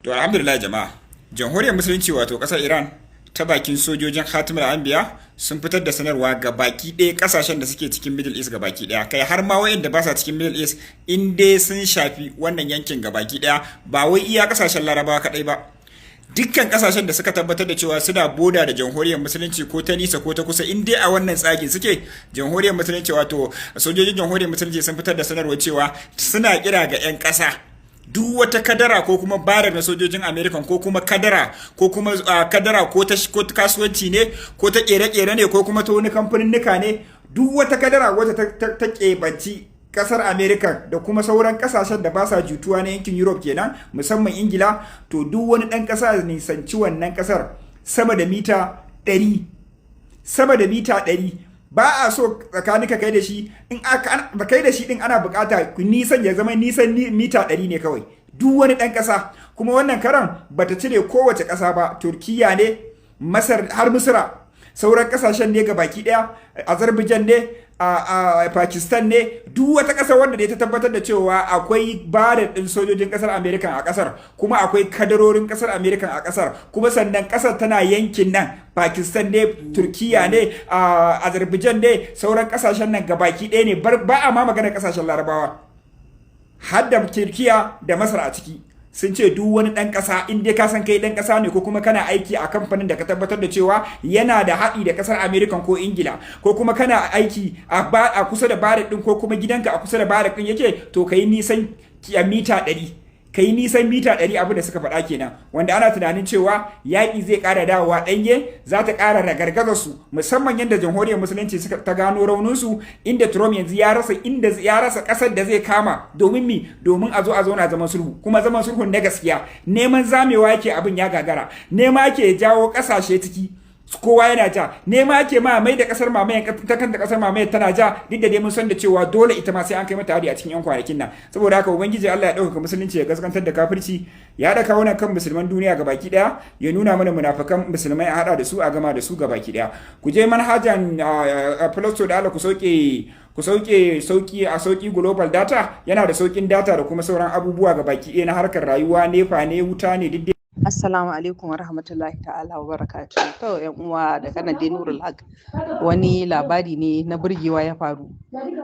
To alhamdulillah jama'a, Jamhuriyar Musulunci, wato kasar Iran, ta bakin sojojin Khatamul Anbiya, sun fitar da sanarwa ga baki ɗaya kasashen da suke cikin Middle East ga baki ɗaya, kai har ma wayanda ba sa cikin Middle East, in dai sun shafi wannan yankin ga baki ɗaya, ba wai iya kasashen Larabawa kaɗai ba. Dukkan kasashen da suka tabbatar da cewa suna boda da Jamhuriyar Musulunci, ko ta nisa ko ta kusa, in dai a wannan tsagin suke, Jamhuriyar Musulunci, wato sojojin Jamhuriyar Musulunci, sun fitar da sanarwa cewa suna kira ga 'yan ƙasa, duk wata kadara ko kuma barrack na sojojin American, ko kuma kadara, ko kuma kadara ko ta kasuwanci ne, ko ta kere-kere ne, ko kuma ta wani kamfanin nika ne, duk wata kadara wata ta keɓanci kasar America da kuma sauran kasashen da ba sa jituwa na yankin Europe kenan, musamman Ingila, to duk wani ɗan ƙasa nisanci wannan ƙasar sama da mita 100, sama da mita 100. Ba a so tsakanin ka kai da shi, in aka kai da shi din, ana bukata nisan ya zama nisan mita 100 ne kawai, duk wani ɗan ƙasa. Kuma wannan karan bata cire kowace ƙasa ba, Turkiya ne, Masar, har Misra, sauran ƙasashen ne baki ɗaya, Azerbaijan ne, a Pakistan ne, duk wata ƙasa wanda da ta tabbatar da cewa akwai barrack ɗin sojojin ƙasar America a ƙasar, kuma akwai kadarorin ƙasar America a ƙasar, kuma sannan ƙasar tana yankin nan, Pakistan ne, Turkiya ne, Azerbaijan ne, sauran ƙasashen nan gabaki ɗaya ne, ba a ma magana ƙasashen Larabawa, har da Turkiya da Masar a ciki. Sun ce duk wani ɗan ƙasa, in dai ka san kai ɗan ƙasa ne, ko kuma kana aiki a kamfanin da ka tabbatar da cewa yana da haɗi da ƙasar America ko Ingila, ko kuma kana aiki a kusa da barrack ɗin, ko kuma gidanka a kusa da barrack ɗin yake, to ka yi nisan mita 100, ka yi nisan mita 100. Abin da suka faɗa kenan, wanda ana tunanin cewa yaƙi zai ƙara dawowa ɗanye, za ta ƙara ragargaza su, musamman yadda Jamhuriyar Musulunci suka ta gano rauninsu, inda Trump yanzu ya rasa inda ya rasa ƙasar da zai kama. Domin mi? Domin a zo a zauna zaman sulhu, kuma zaman sulhun na gaskiya. Neman zamewa yake, abin ya gagara. Nema yake jawo ƙasashe ciki, kowa yana ja. Nema ake ma mai da kasar mamaye ta kanta, kasar mamaye tana ja, duk da dai mun san da cewa dole ita ma sai an kai mata hari a cikin yan kwanakin nan. Saboda haka Ubangiji Allah ya ɗaukaka Musulunci, ya gaskantar da kafirci, ya haɗa kawunan kan musulman duniya gabaki ɗaya, ya nuna mana munafikan musulmai, a haɗa da su a gama da su gabaki ɗaya. Ku je manhajan Play Store da Allah, ku sauke sauki a Sauki Global Data. Yana da saukin data da kuma sauran abubuwa gabaki ɗaya na harkar rayuwa, NEPA ne, wuta ne, duk. Assalamu alaikum wa rahmatullahi ta'ala wa barakatuhu. To yan uwa, da kanan dai Nurul Haq, wani labari ne na burgewa ya faru.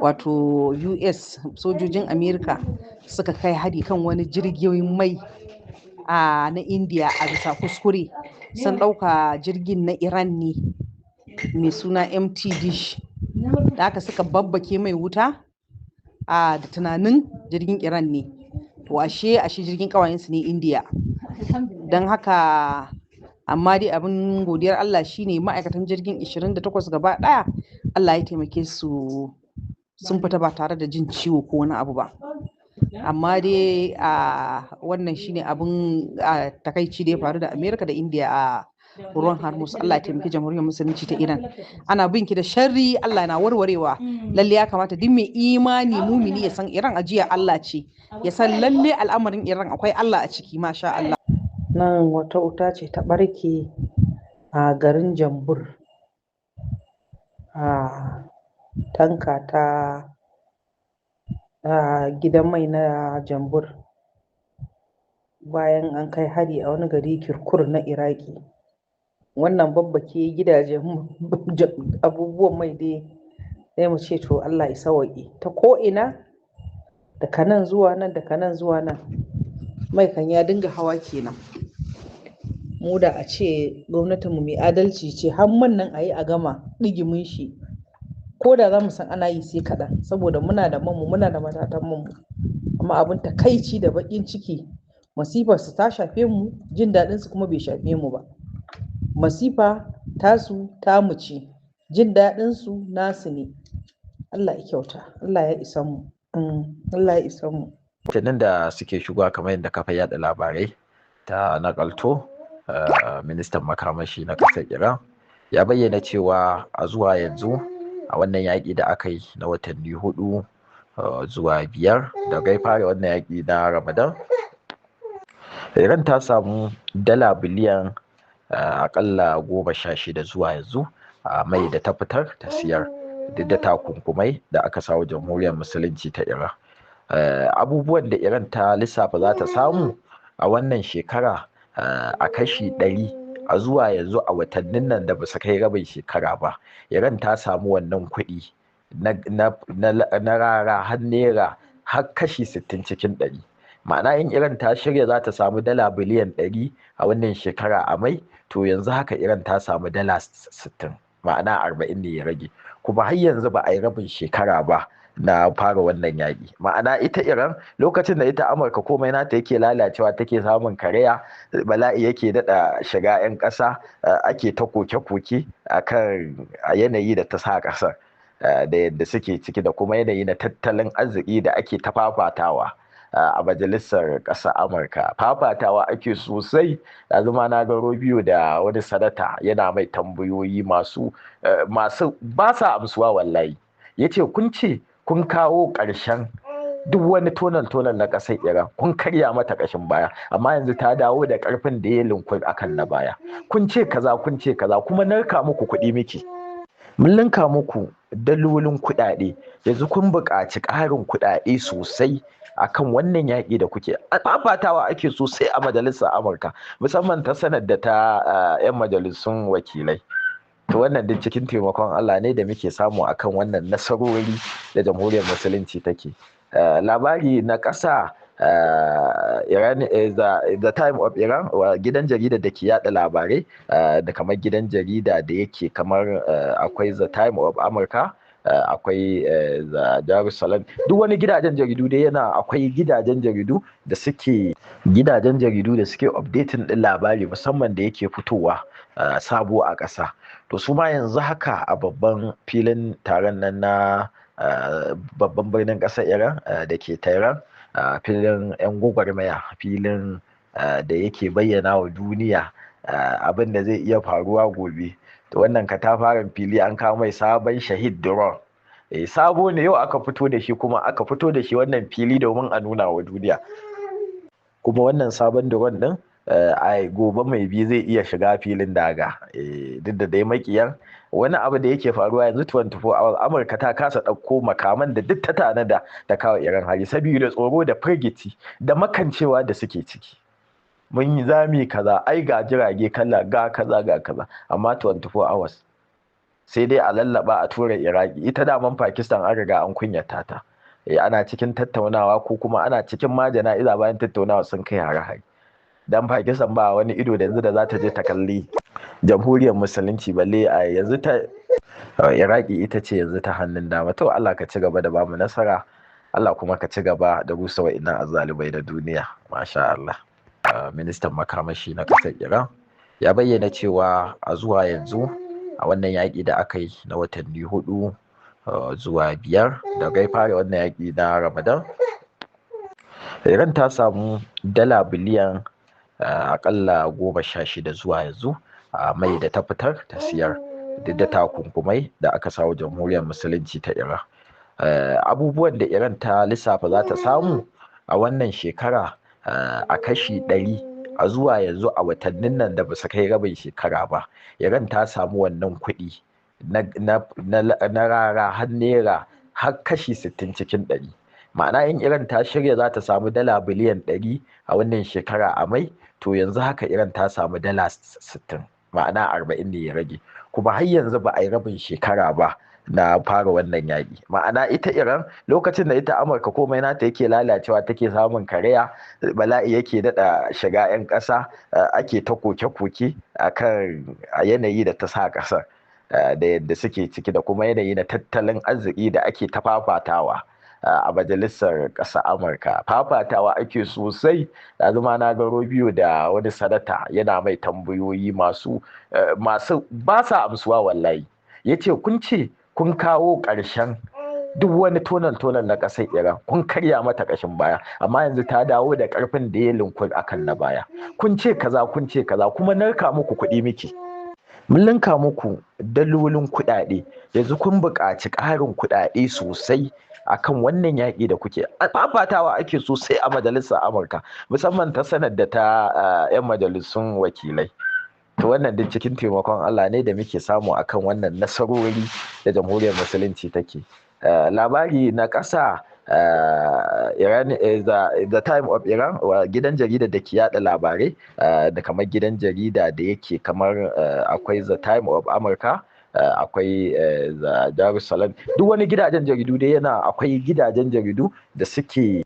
Wato US, sojojin America, suka kai hari kan wani jirgin mai a na India a bisa kuskure. Sun ɗauka jirgin na Iran ne mai suna MT Dish. Da haka suka babbake mai wuta a da tunanin jirgin Iran ne. To ashe jirgin ƙawayensu ne India. Don haka, amma dai abin godiyar Allah shine ma'aikatan jirgin 28 gaba ɗaya Allah ya taimake su, sun fita ba tare da jin ciwo ko wani abu ba. Amma dai a wannan shine abin takaici da ya faru da Amerika da India a ruwan Hormuz. Allah ya taimaki Jamhuriyar Musulunci ta Iran. Ana bin ki da sharri, Allah na warwarewa. Lalle ya kamata duk mai imani, mumini, ya san Iran ajiya Allah ce, ya san lalle al'amarin Iran akwai Allah a ciki, masha Allah. Nan wata wuta ce ta ɓarke a garin Jambur, a tanka ta a gidan mai na Jambur, bayan an kai hari a wani gari Kirkuk na Iraki. Wannan babbake gidajen abubuwan mai dai, sai mu ce to Allah ya sawwaƙe. Ta ko'ina, daga nan zuwa nan, daga nan zuwa nan, mai kan ya dinga hawa kenan. Mu da a ce gwamnatinmu mai adalci ce, har man nan a yi a gama ɗigimin shi, ko da za mu san ana yi sai kaɗan, saboda muna da manmu, muna da matatan manmu. Amma abin takaici da baƙin ciki, masifar su ta shafe mu, jin daɗin su kuma bai shafe mu ba. Masifa tasu tamu ce, jin daɗin su nasu ne. Allah ya kyauta, Allah ya isan mu, Allah ya isan mu. Rahotannin da suke shigowa, kamar yadda kafa yada labarai ta nakalto, ministan makamashi na ƙasar Iran ya bayyana cewa a zuwa yanzu, a wannan yaƙi da aka yi na watanni 4 zuwa 5 da kai fara wannan yaƙi na Ramadan, Iran ta samu dala biliyan akalla 16 zuwa yanzu a mai da ta fitar ta siyar, duk da takunkumai da aka sawo Jamhuriyar Musulunci ta Iran. Abubuwan da Iran ta lissafa za ta samu a wannan shekara a kashi 100 a zuwa yanzu a watannin nan da ba su kai rabin shekara ba, Iran ta samu wannan kuɗi na rara har naira har kashi 60 cikin 100. Ma'ana in Iran ta shirya za ta samu dala biliyan 100 a wannan shekara a mai, to yanzu haka Iran ta samu dala 60, ma'ana 40 ne ya rage. Kuma har yanzu ba a yi rabin shekara ba na fara wannan yaƙi. Ma'ana ita Iran lokacin da ita Amurka komai nata yake lalacewa, take samun karaya, bala'i yake daɗa shiga 'yan ƙasa, ake ta koke-koke akan yanayi da ta sa ƙasar da yadda suke ciki da kuma yanayi na tattalin arziki da ake ta fafatawa a majalisar ƙasar Amurka. Fafatawa ake sosai. Yanzu ma na ga Rubio da wani sanata yana mai tambayoyi masu ba sa amsuwa wallahi. Yace kun ce kun kawo ƙarshen duk wani tonal-tonal na ƙasar Iran, kun karya mata ƙashin baya, amma yanzu ta dawo da ƙarfin da ya linku akan na baya. Kun ce kaza, kun ce kaza, kuma narka muku kuɗi miki. Mun linka muku dalolin kuɗaɗe, yanzu kun buƙaci ƙarin kuɗaɗe sosai akan wannan yaƙi da kuke fafatawa ake sosai a majalisar Amurka, musamman ta sanar da ta 'yan majalisun wakilai. To wannan duk cikin taimakon Allah ne da muke samu akan wannan nasarori da jamhuriyar musulunci take. Labari na ƙasa, Iran, the Time of Iran, gidan jarida da ke yada labarai, da kamar gidan jarida da yake kamar akwai The Time of Amurka, akwai The Jerusalem, duk wani gidajen jaridu dai yana akwai gidajen jaridu da suke updating din labari musamman da yake fitowa sabo a ƙasa. To su ma yanzu haka a babban filin taron nan na babban birnin ƙasar Iran da ke Tehran, filin 'yan gwagwarmaya, filin da yake bayyana wa duniya abin da zai iya faruwa gobe. To wannan katafaren fili an kawo mai sabon Shahid drone. Sabo ne yau aka fito da shi, kuma aka fito da shi wannan fili domin a nuna wa duniya. Kuma wannan sabon drone din a gobe mai bi zai iya shiga filin daga. Duk da dai makiyan wani abu da yake faruwa yanzu 24 hours Amurka ta kasa ɗauko makaman da duk ta tanada ta kawo Iran hari saboda tsoro da firgici da makancewa da suke ciki. Mun yi zami kaza, ai ga jirage kala, ga kaza ga kaza, amma 24 hours sai dai a lallaba a tura Iraki. Ita daman Pakistan an riga an kunyata ta. Ana cikin tattaunawa ko kuma ana cikin ma jana'iza bayan tattaunawa sun kai hare-hare. Dan Pakistan ba wani ido da yanzu da za ta je ta kalli jamhuriyar musulunci balle a yanzu ta Iraki ita ce yanzu ta hannun dama. To Allah ka ci gaba da bamu nasara, Allah kuma ka ci gaba da rusa wa'innan azzalumai na duniya. Masha Allah. Ministan makamashi na ƙasar Iran ya bayyana cewa a zuwa yanzu a wannan yaƙi da aka yi na watanni 4 zuwa 5 da kai fara wannan yaƙi na Ramadan, Iran ta samu dala biliyan akalla 16 zuwa yanzu a mai da ta fitar ta siyar, duk da takunkumai da aka sawo jamhuriyar musulunci ta Iran. Abubuwan da Iran ta lissafa za ta samu a wannan shekara a kashi 100 a zuwa yanzu a watannin nan da ba su kai rabin shekara ba, Iran ta samu wannan kuɗi na rara har naira har kashi 60 cikin 100. Ma'ana in Iran ta shirya za ta samu dala biliyan 100 a wannan shekara a mai, to yanzu haka Iran ta samu dala 60, ma'ana 40 ne ya rage. Kuma har yanzu ba a yi rabin shekara ba na fara wannan yaƙi. Ma'ana ita Iran lokacin da ita Amurka komai nata yake lalacewa, take samun karaya, bala'i yake daɗa shiga 'yan ƙasa, ake ta koke-koke akan yanayi da ta sa ƙasar da yadda suke ciki da kuma yanayi na tattalin arziki da ake ta fafatawa a majalisar ƙasar Amurka. Fafatawa ake sosai. Yanzu ma na ga Rubio da wani sanata yana mai tambayoyi masu ba sa amsuwa wallahi. Yace kun ce kun kawo ƙarshen duk wani tonal-tonal na ƙasar Iran, kun karya mata ƙashin baya, amma yanzu ta dawo da ƙarfin da ya linku akan na baya. Kun ce kaza, kun ce kaza, kuma narka muku kuɗi miki. Mun linka muku dalolin kuɗaɗe, yanzu kun buƙaci ƙarin kuɗaɗe sosai akan wannan yaƙi da kuke fafatawa ake sosai a majalisar Amurka, musamman ta sanar da ta 'yan majalisun wakilai. To wannan duk cikin taimakon Allah ne da muke samu akan wannan nasarori da jamhuriyar musulunci take. Labari na ƙasa, Iran, the Time of Iran, gidan jarida da ke yada labarai, da kamar gidan jarida da yake kamar akwai The Time of Amurka, akwai The Jerusalem, duk wani gidajen jaridu dai yana, akwai gidajen jaridu da suke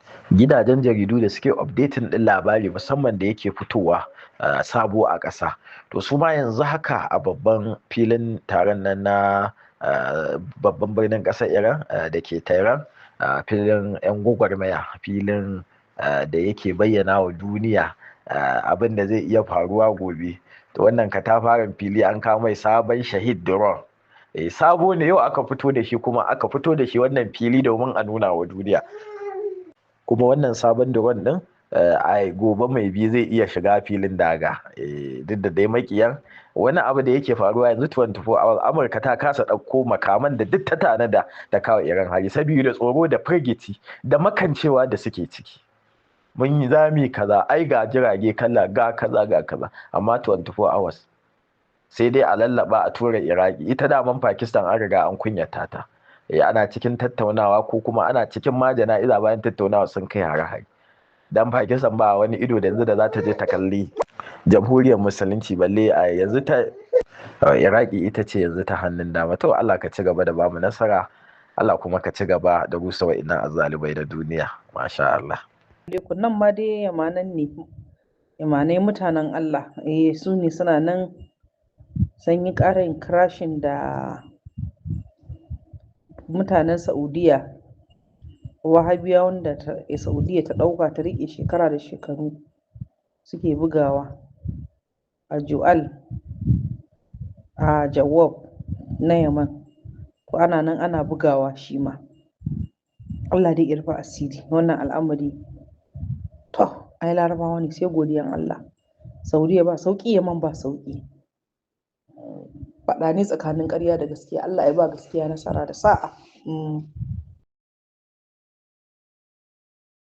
updating din labari, musamman da yake fitowa sabo a ƙasa. To su ma yanzu haka a babban filin taron nan na babban birnin ƙasar Iran da ke Tehran, filin 'yan gwagwarmaya, filin da yake bayyana wa duniya abin da zai iya faruwa gobe. To wannan katafaren fili an kawo mai sabon Shahid drone. Sabo ne, yau aka fito da shi, kuma aka fito da shi wannan fili domin a nuna wa duniya. Kuma wannan sabon drone din, a gobe mai bi zai iya shiga filin daga. Duk da dai makiyan, wani abu da yake faruwa yanzu, 24 hours Amurka ta kasa ɗauko makaman da duk ta tanada ta kawo Iran hari, saboda tsoro da firgici da makancewa da suke ciki. Mun yi zami kaza, ai ga jirage kala, ga kaza, ga kaza, amma 24 hours sai dai a lallaba a tura Iraki. Ita daman Pakistan an riga an kunyata ta. Ana cikin tattaunawa ko kuma ana cikin ma jana'iza bayan tattaunawa sun kai hare-hare. Dan Pakistan ba wani ido da yanzu da za ta je ta kalli Jamhuriyar Musulunci, balle a yanzu ta Iraki ita ce yanzu ta hannun dama. To Allah ka ci gaba da bamu nasara, Allah kuma ka ci gaba da rusa wa'innan azzalumai da duniya. Masha Allah. Nan ma dai yamanan ne, yamanai mutanen Allah, su ne suna nan sun yi ƙarin crashing da mutanen Saudiya, Wahabiyawan da Saudiya ta ɗauka ta riƙe shekara da shekaru suke bugawa a Ju'al a Jawab na Yaman. To ana nan ana bugawa shi ma. Allah dai ya rufa asiri wannan al'amari. To ai Larabawa ne, sai godiyan Allah. Saudiya ba sauƙi, Yaman ba sauƙi. Faɗa ne tsakanin ƙarya da gaskiya. Allah ya ba gaskiya nasara da sa'a.